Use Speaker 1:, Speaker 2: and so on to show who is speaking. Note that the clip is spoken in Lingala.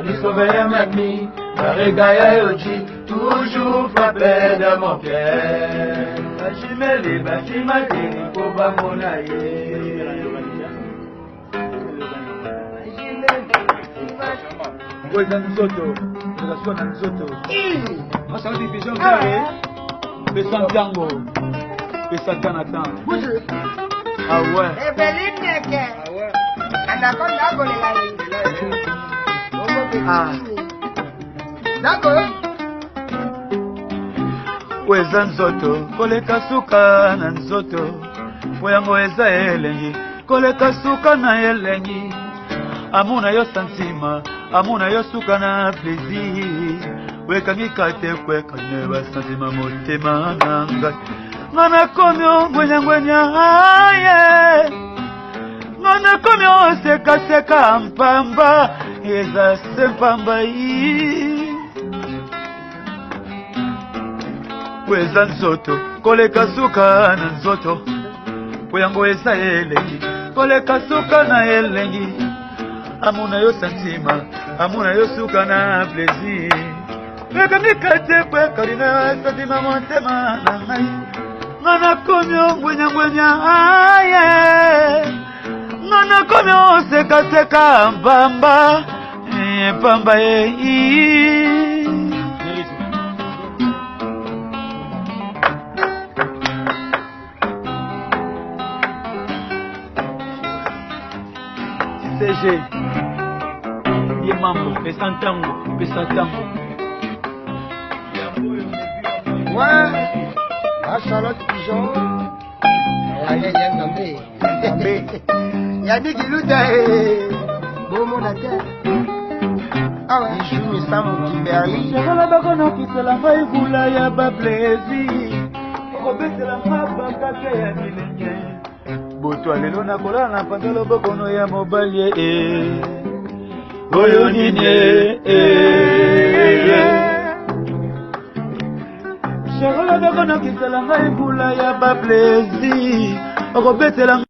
Speaker 1: Découvert ma vie, Regaya Yoji, toujours frappé dans mon cœur. Bashimeli, bashimateli, po bamona ye.
Speaker 2: Ngo eza nzoto, eza swa na nzoto. Masala division vere. Pesa ntango. Pesa temps na temps. Ah ouais.
Speaker 3: Eveline Neke. Anaconda akolela ye.
Speaker 2: Ah.
Speaker 3: Nako.
Speaker 2: Oyo eza nzoto koleka suka na nzoto po yango eza elengi koleka suka na elengi amona yo santima amona yo suka na plaisir wekangi kate kwekane basantima motema na ngai nga nakomi ongwenyangwenya aye nga nakomi osekaseka mpamba eza se mpamba i po eza nzoto koleka suka na nzoto po yango eza elengi koleka suka na elengi amona yo santima amona yo suka na plaisir ekangi kate kwekali na santima motema na ngai nga nakomi ongwenyangwenya aye nga nakomi osekaseka mpamba mpamba ye. CG ye mambo pesa ntango pesa ntango.
Speaker 3: Ouais. Ah, Charlotte Pigeon. Allez, ya Nzambe.
Speaker 2: Nzambe.
Speaker 3: Yannick Iluta. eh. Bomona te. Awa.
Speaker 4: Bijou Misamu Kimberly.
Speaker 2: Shakola bakonokisela ngai vula ya baplaisir okobetela nga bakake ya bilenge butu ya lelo nakolala na panza lobokono ya mobali e oyo nini e Shakola bakonokisela ngai vula ya baplaisir okobetela.